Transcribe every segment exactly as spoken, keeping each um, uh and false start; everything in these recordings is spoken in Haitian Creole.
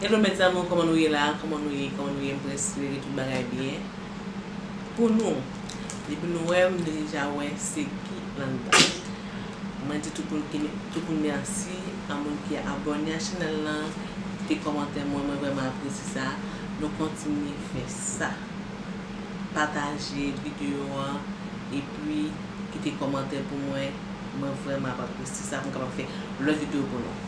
Hello mes amours, kòman nou ye la? Kòman nou ye? Kòman nou ye? Mwen espere tout bagay byen pou nou. Depi nou wè m, nou deja wè se ki anndan. Mwen di tout moun ki, tout moun mèsi a moun ki abòne a chanèl lan, kite kòmantè mwen, mwen vrèman apresye sa. Nou kontinye fè sa. Pataje videyo an, epi kite kòmantè pou mwen. Mwen vrèman ap apresye sa pou m kapab fè lòt videyo pou nou.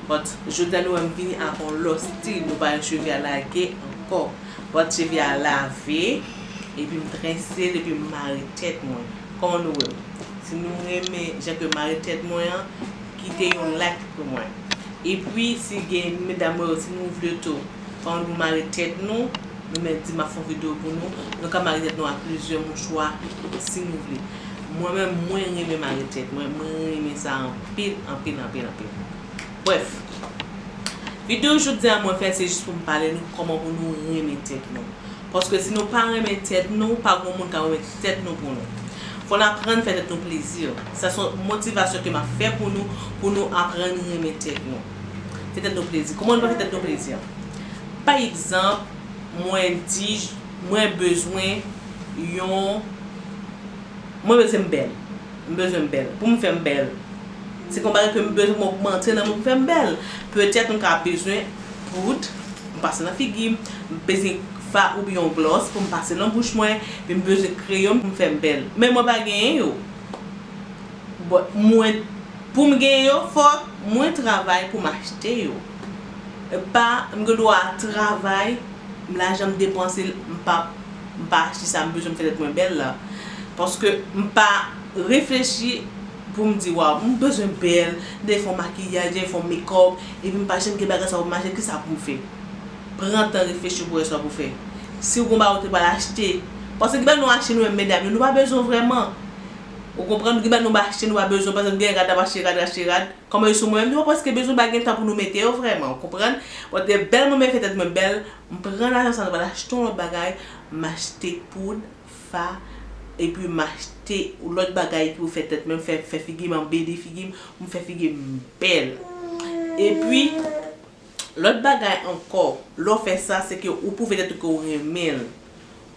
But jodi a nou wè m vini ak yon lòt stil, nou pa wè cheve a lage ankò. But cheve a lave, epi m trense l, epi m mare tèt mwen. Kòman nou wè m? Si nou renmen jan ke m mare tèt mwen an, kite yon like pou mwen. Epi si gen medam mwen yo, si nou vle tou, kòman nou mare tèt nou, nou menm di m ap fè yon videyo pou nou, nou ka mare tèt nou ak plizyè mouchwa si nou vle. Mwen menm, mwen renmen mare tèt mwen, mwen renmen sa anpil, anpil, anpil, anpil. Brèf, videyo jodi a mwen fè se jis pou m pale nou kòman pou nou renmen tèt nou. Paske si nou pa renmen tèt nou, pa gen moun ka renmen tèt nou pou nou. Fò n aprann fè tèt nou plezi. Sa se yon motivasyon ke m ap fè pou nou, pou nou aprann renmen tèt nou. Fè tèt nou plezi. Kòman nou fè tèt nou plezi? Pa egzanp, mwen di, mwen bezwen yon, mwen bezwen m bèl. M bezwen m bèl. Pou m fè m bèl, se yon bagay ke m bezwen m ogmante nan mwen pou m fè m bèl. Petèt m ka bezwen poud, m pase nan figi m, m bezwen fa oubyen yon glòs pou m pase nan bouch mwen, epi m bezwen kreyon pou m fè m bèl. Men mwen pa genyen yo. Bon, mwen, pou m genyen yo, fòk mwen travay pou m achte yo. E pa, m gen dwa travay, m lajan m depanse l, m pa, m pa achte sa m bezwen m fè tèt mwen bèl la. Paske m pa reflechi pou m di, waw, m bezwen bèl, m dwe fè yon makiyaj, m dwe fè yon makeup, epi m pa janm gen bagay sa pou m achte, kisa pou m fè? Pran tan reflechi pou wè sa pou fè. Si w gen yon bagay ou te pral achte, paske gen bagay nou achte nou menm medam yo, nou pa bezwen vrèman. Ou konprann? Gen bagay nou pa achte, nou pa bezwen, pa egzanp, gen rad, n ap achte rad, achte rad. Kòman yo sou mwen menm, nou pa prèske bezwen, pa gen tan pou nou mete yo vrèman, ou konprann? But e bèl mwen, mwen fè tèt mwen bèl, m pran lajan sa, m pral achte yon lòt bagay, m achte poud, fa, epi m achte lòt bagay ki pou fè tèt mwen, fè, fè figi m anbeli figi m, m fè figi m bèl. Epi, lòt bagay ankò, lè w fè sa, se ke ou pwouve tèt ou ke w renmen l.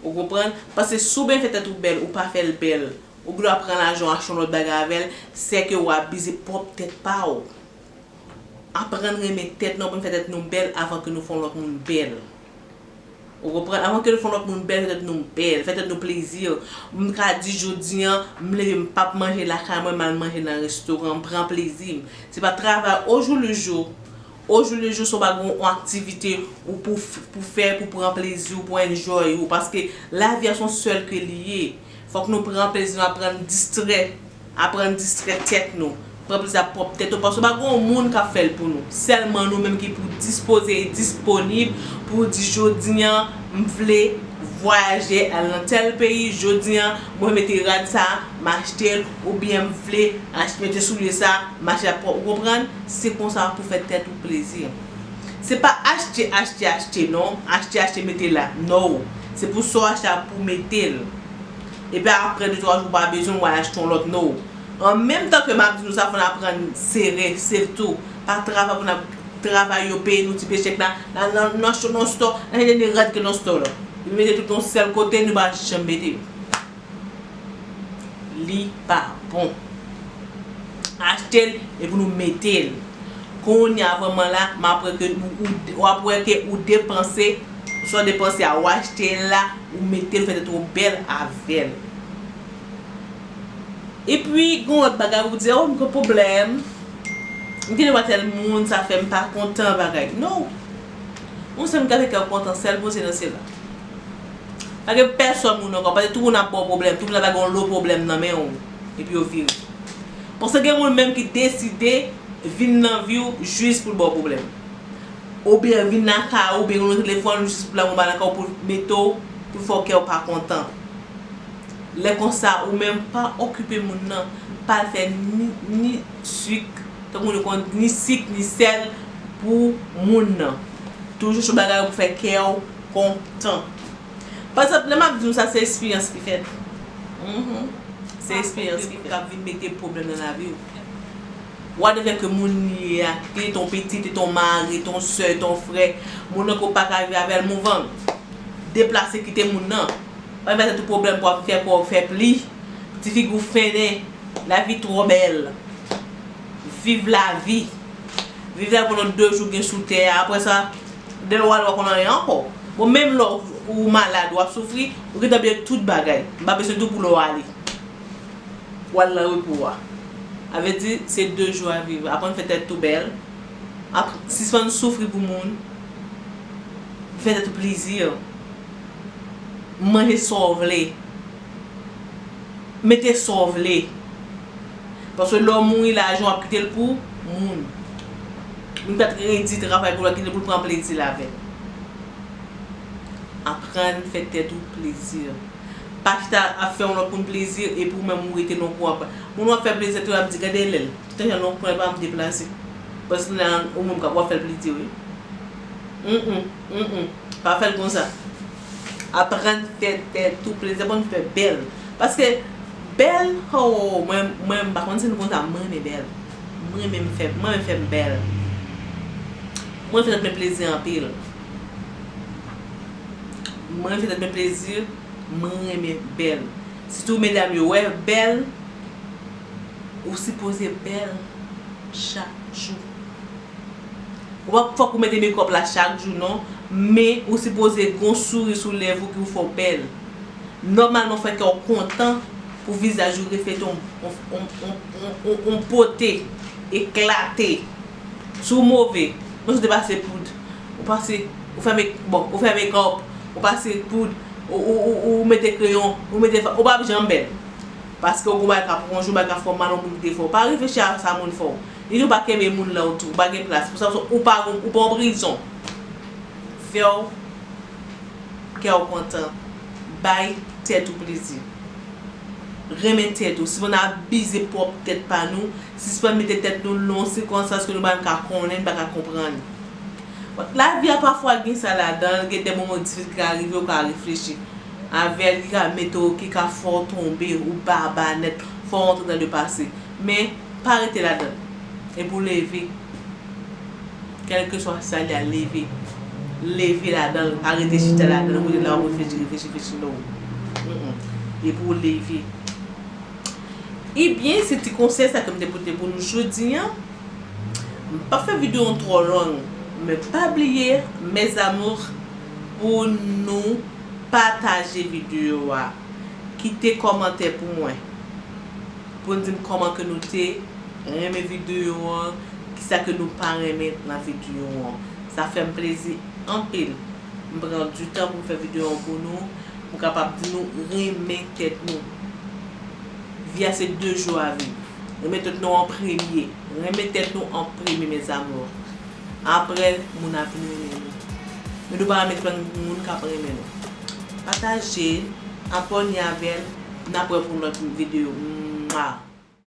Ou konprann? Paske si w byen fè tèt ou bèl, ou pa fè l bèl, ou gen dwa pran lajan w achte yon lòt bagay avè l, se ke w abize pwòp tèt pa w. Aprann renmen tèt nou, aprann fè tèt nou bèl avan ke nou fè yon lòt moun bèl. Ou konprann? Avan ke nou fè yon lòt moun bèl, fè tèt nou bèl, fè tèt nou plezi. M ka di jodi a, m leve, m p ap manje lakay mwen, m al manje nan restoran, m pran plezi m. Se pa travay au jour le jour. Au jour le jour, si w pa gen yon aktivite ou pou, pou fè, pou pran plezi w, pou enjoy ou. Paske lavi a se yon sèl ke li ye. Fòk nou pran plezi nou, aprann distrè, aprann distrè tèt nou. Pran plezi ak pwòp tèt nou, paske pa gen yon moun k ap fè l pou nou. Sèlman nou menm ki pou dispoze e disponib pou di, jodi a, m vle vwayaje, al nan tèl peyi, jodi a, mwen mete rad sa, m achte l, oubyen m vle achte, mete soulye sa, m achte l, ou konprann? Se konsa pou fè tèt ou plezi. Se pa achte, achte, achte, non. Achte, achte, mete la. No. Se pou sa w achte a pou mete l. Epi apre de twa jou, ou pa bezwen, w al achte yon lòt, no. An menm tan ke m ap di nou sa, fò n aprann sere, sere tou. Pa travay pou n ap travay, yo peye nou ti pechèk la. La, la, nou achte nan store, n achte de rad ke nan store la. Nou mete tout yon sèl kote, nou pa janm mete yo. Li pa bon. Achte l epi nou mete l. Kounye a vrèman la, m ap wè ke ou, ou, w ap wè ke ou depanse, sa w depanse a, ou achte l la, ou mete l, fè tèt ou bèl avè l. Epi, gen yon lòt bagay, ou di, oh, m gen pwoblèm. M gen yon tèl moun, sa fè m pa kontan bagay. No. Yon sèl moun ki ka fè kè w kontan, sèl Bondye nan syèl la. Pa gen pèsòn moun ankò, paske tout moun ap ba w pwoblèm, tout moun ap lage yon lo pwoblèm nan men w, epi yo vire. Paske gen moun menm ki deside vin nan vi w jis pou l ba w pwoblèm. Oubyen vin nan kay ou, oubyen gen yon telefòn jis pou l ap anba nan kay ou, pou l mete w, pou l fè w kè w pa kontan. Lè konsa, ou menm pa okipe moun nan, pa al fè ni, ni sik, tankou nou konn, ni sik, ni sèl pou moun nan. Toujou chèche bagay pou fè kè w kontan. Pa egzanp, lè m ap di nou sa, se eksperyans ki fèt. Mhm. Se eksperyans ki fèt. K ap vin mete pwoblèm nan lavi w. Whatever ke moun li ye a, ke te yon pitit, te yon mari, te yon sè, te yon frè, moun nan ke w pa ka viv avè l, move on. Deplase, kite moun nan. Pa mete tout pwoblèm pou ap fè kò w fè pli. Ti figi w fennen. Lavi twò bèl. Viv lavi. Viv lavi pandan de jou gen sou tè a. Apre sa, lè w ale, w pa konn anyen ankò. Bon, menm lè w, ou malad, w ap soufri, ou gentan bliye tout bagay. M pa bezwen di w pou lè w ale. W al nan repo a. Sa vle di, se de jou a viv. Aprann fè tèt ou bèl. Ap-, sispann soufri pou moun. Fè tèt ou plezi. Manje sa w vle. Mete sa w vle. Paske lè w mouri, lajan w ap kite l pou moun. Moun pa t redi travay pou l, kite l pou l pran plezi l avè l. Aprann fè tèt ou plezi. Pa chita ap fè yon lòt moun plezi epi ou menm ou rete nan yon kwen. Moun w ap fè plezi tou ap di, "Gade lè l." Tout an jan nan yon kwen, l pa janm deplase. Paske nan ou menm k ap, w ap fè l plezi, wi. Mm, mm, mm, mm. Pa fè l konsa. Aprann fè tèt ou plezi, aprann fè bèl. Paske bèl, oh, mwen, mwen, m pa konn si nou konn sa, mwen renmen bèl. Mwen renmen m fè, mwen renmen fè m bèl. Mwen fè tèt mwen plezi anpil. Mwen fè tèt mwen plezi, mwen renmen bèl. Sitou medam yo, wè bèl, ou sipoze bèl chak jou. Ou pa fòk ou mete mekòp la chak jou non, men ou sipoze gon souri sou lèv ou ki fè w bèl. Nòmalman, fè kè w kontan pou vizaj ou reflete yon, yon, yon pote, eklate. Si w move, mwen sou te pase poud. Ou pase, ou fè mek-, bon, ou fè mekòp, ou pase poud, ou, ou, ou, ou mete kreyon, ou mete fa-, ou p ap janm bèl. Paske ou gon bagay k ap wonje w, bagay k ap fè w mal, yon moun ki te fè w. Pa reflechi a sa moun fè w. Li di w pa kenbe moun la, ou tou, ou pa gen plas pou sa, ou pa, ou pa yon prizon. Fè w kè w kontan. Bay tèt ou plezi. Renmen tèt ou. Sispann abize pwòp tèt pa nou. Sispann mete tèt nou nan yon sikonstans ke nou pa menm ka konnen, nou pa ka konprann. Lavi a pafwa gen sa ladan l, gen de moman difisil ki ka rive, ou ka reflechi avè l, ki ka mete w, ki ka fè w tonbe, ou baba nèt, fè w rantre nan lepase. Men, pa rete ladan l. Epi w leve. Kèlkeswa sa l ye a, leve. Leve ladan l, pa rete chita ladan l, kote la w ap reflechi, reflechi, reflechi, non. Mm, mm. Epi w leve. Ebyen, se ti konsèy sa ke m te pote pou nou jodi a. M p ap fè videyo an twò long, men pa bliye, mes amours, pou nou pataje videyo a. Kite kòmantè pou mwen. Pou n di m kòman ke nou te renmen videyo an, kisa ke nou pa renmen nan videyo an. Sa fè m plezi anpil. M pran du tan pou m fè videyo an pou nou, pou m kapab di nou renmen tèt nou. Vi a se de jou a viv. Renmen tèt nou an premye. Renmen tèt nou an premye, mes amours. Apre, moun ap vin renmen nou. Men nou pa renmen tout moun k ap renmen nou. Pataje, abòne avè n, n ap wè pou lòt videyo. Mwa!